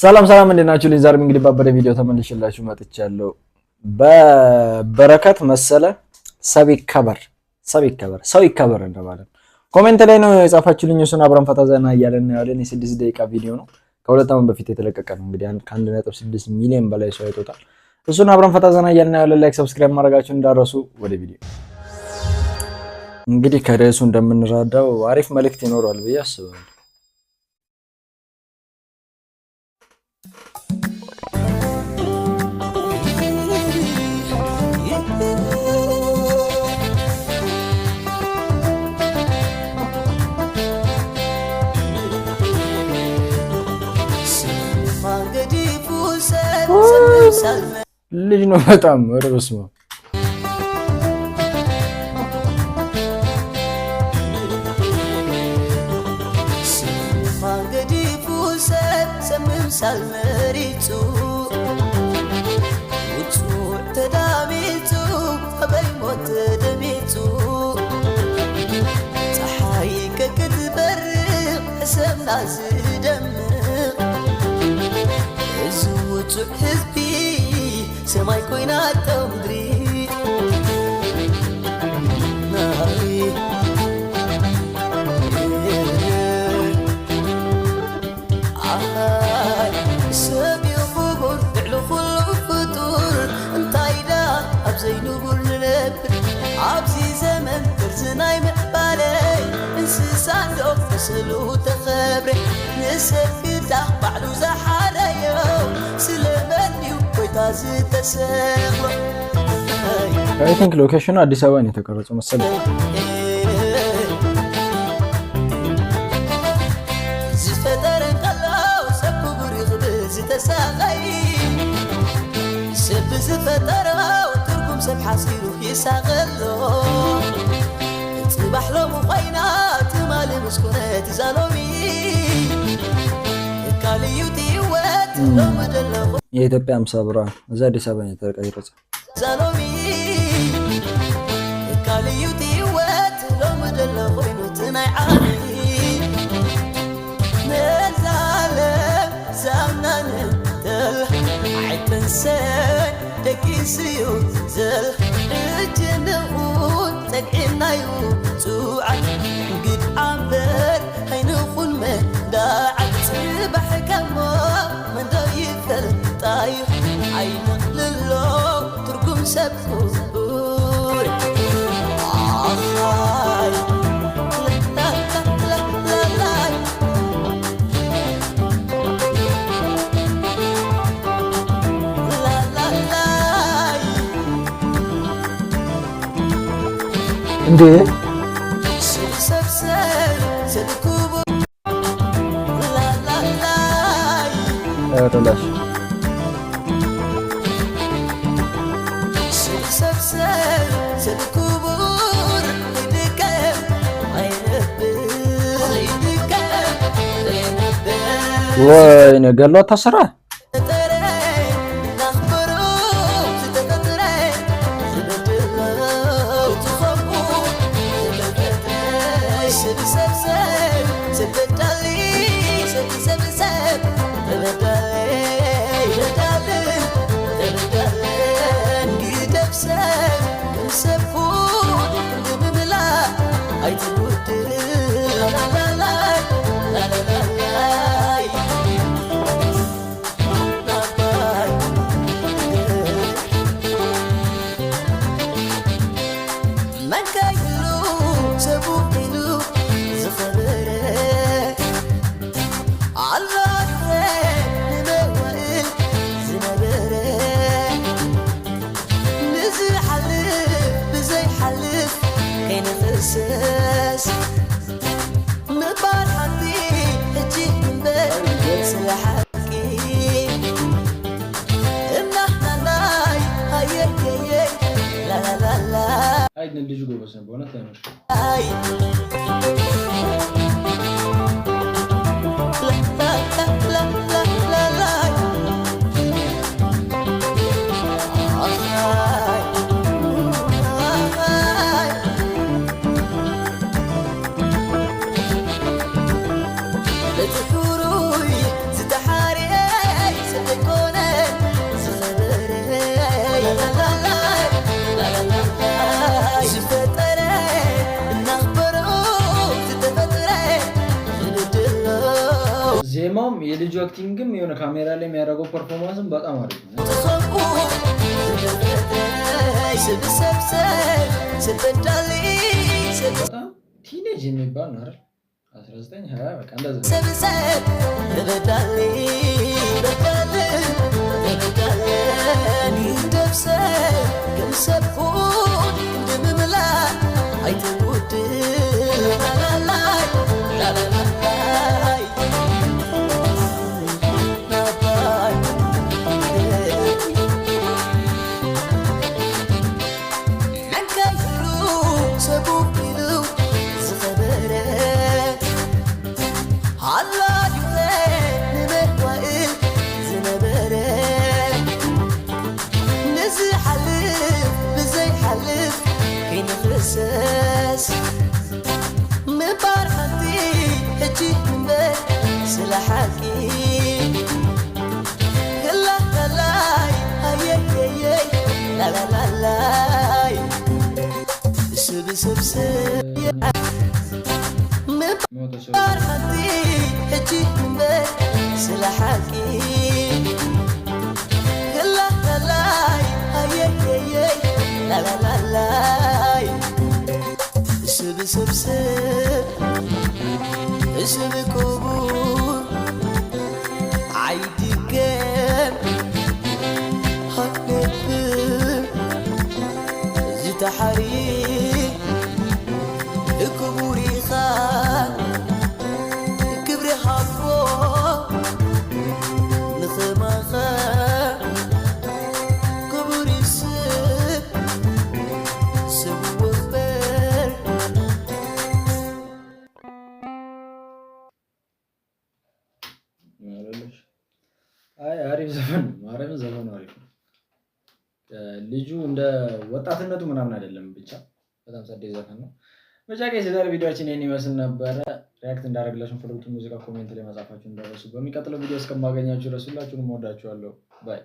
ሰላም ሰላም፣ እንዴት ናችሁ? ልኝ ዛሬም እንግዲህ ባበደ ቪዲዮ ተመልሼላችሁ መጥቻለሁ። በበረከት መሰለ ሰብ ይከበር፣ ሰብ ይከበር፣ ሰው ይከበር እንደማለት ነው። Comment ላይ ነው የጻፋችሁልኝ። እሱን አብረን ፈታ ዘና እያለን እናየዋለን። የ6 ደቂቃ ቪዲዮ ነው። ከ2 ዓመት በፊት የተለቀቀ ነው። እንግዲህ ከ1.6 ሚሊዮን በላይ ሰው አይቶታል። እሱን አብረን ፈታ ዘና እያለን እናየዋለን። Like፣ subscribe ማድረጋችሁን እንዳትረሱ። ወደ ቪዲዮ። እንግዲህ ከርዕሱ እንደምንረዳው አሪፍ መልእክት ይኖረዋል ብዬ አስባለሁ። ልጅ ነው በጣም፣ ኧረ በስመ አብ። ሳልመሪፁ ውፁዕ ተዳሚፁ ኣበይ ሞት ደሚፁ ፀሓይ ከክትበርቕ ሕሰብና ዝደምቕ እዚ ውፁዕ ህዝቢ ሰማይ ኮይናቶ ምድሪ ናይ ኣይ ሰብ ክቡር ልዕሊ ኩሉ ፍጡር፣ እንታይ ዳ ኣብ ዘይንቡር ንነብር? ኣብዚ ዘመን ጥርዚ ናይ ምዕባለ እንስሳ ዶ መስሉ ተኸብረ? ንሰብ ግዳ ባዕሉ ዝሓረዮ፣ ስለመን እዩ ጎይታ ዝተሰቕሎ? I think location ኑ አዲስ አበባ ነው የተቀረጸው መሰለኝ። ዝፈጠረ ከሎ ሰብ ክቡር ይኽብል ዝተሳቐይ ሰብ ዝፈጠሮ ትርጉም ሰብ ሓሲሩ ይሳቐሎ። ፅባሕ ሎሚ ኮይና ትማሊ ምስ ኮነት እዛ ሎሚ ካልዩቲ ህይወት ሎሚ ደለኹ። የኢትዮጵያ 50 ብር እዛ አዲስ አበባ ነው የተቀረጸው። እዛ ሎሚ ካልዩቲ ህይወት ሎሚ ደሎ ኮይኑ እቲ ናይ ዓሚ ነዛለም ዛምናንተል ዓይተንሰን ደቂስዩ ዘል እጅንኹን ፀግዒናዩ ፅዑዓት ግድዓምበር ኣይንኹን መዳዓት። ፅባሕ ከሞ መንዶ ይፈልጣዩ? ኣይንቕልሎ ትርጉም ሰብ ክቡር ኣኻይ ላላላላላይ ላላላይ። እንዴ! ሰብ ሰብ ሰብ ክቡር ላላላይ። ኧረ ላሽ! ሰብ ሰብ ሰብ ሰብ ክቡር ይድከም ኣይነብር፣ ይድከም ኣይነብር። ወይኔ፣ ገሏት ታሰራ። ተጠረ እናኽበሮ ዝተፈጥረ ዝበድሎ ትኸምኡ ዝተፈጥረ ሰብ ሰብ ሰብ ሰብ በዳሊ ሰብ ሰብ ሰብ ተበዳሊ በዳልን ተበዳልን ግደፍ ሰብ ከም ሰብ ኩን ብምምላእ ኣይትጉድል ላላላይ ላላላይ ናባይ መን ከይሉ ሰቡ ኢሉ ዝኸበረ ኣሎ ንመዋእል ዝነበረ ንዝሓልፍ ብዘይሓልፍ ከይንኽሰስ ምባል ሓንቲ ሕጂ እምበር ስለ ሓቂ እናናናይ ኣየየየ ላላላላ። አይ ልጁ ጎበዝ ነው በእውነት አይኖር። ኣይ ላላላላላላይ ኣይ ኣይ እቲ ሕሩይ ዝተሓርየ። ዜማውም የልጁ acting ም የሆነ ካሜራ ላይ የሚያደርገው performance ም በጣም አሪፍ ነው። ትኸንኩ ዝነበረተይ ስብሰብሰብ ስበዳሊ በጣም teenage የሚባል ነው አይደል? 19 20 በቃ እንደዛ ነው። ሰብሰብ ተበዳሊ በዳል ተበዳለን ደብሰብ ከምሰብኩን እንደምምላ አይተውድል ላላላይ ላላላይ ናባይ መንካይሉ ሰቡ ኢሉ ዝኸበረ ሃላዩኸ ንመዋእል ዝነበረ ንዝሓልፍ ብዘይሓልፍ ከይንኽሰስ ምባር ሓንቲ ሕጂ እምበር ስለ ሓቂ ክላላላይ ኣየየየይ ላላላላይ ስብስብስብ ሞተ ሰው ምባር ሓንቲ ሕጂ እምበር ስለ ሓቂ ክላላላይ ኣየየየይ ላላላላይ ስብስብስብ ስብ ክቡር ዓይድገም ሃነብር ዝተሓሪ ክቡር ኢኻ ክብሪ ሃቦ ንኽማኸ ክቡር ይስብ ስብ ወበር አይ አሪፍ ዘፈን ነው። ማርያምን ዘፈኑ አሪፍ ነው። ልጁ እንደ ወጣትነቱ ምናምን አይደለም፣ ብቻ በጣም ጸዴ ዘፈን ነው። ብቻ guys የዛሬ ቪዲዮአችን ይህን ይመስል ነበረ። React እንዳደረግላችሁ የምትፈልጉትን ሙዚቃ comment ላይ መጻፋችሁን እንዳትረሱ። በሚቀጥለው ቪዲዮ እስከማገኛችሁ ድረስ ሁላችሁንም እወዳችኋለሁ። Bye.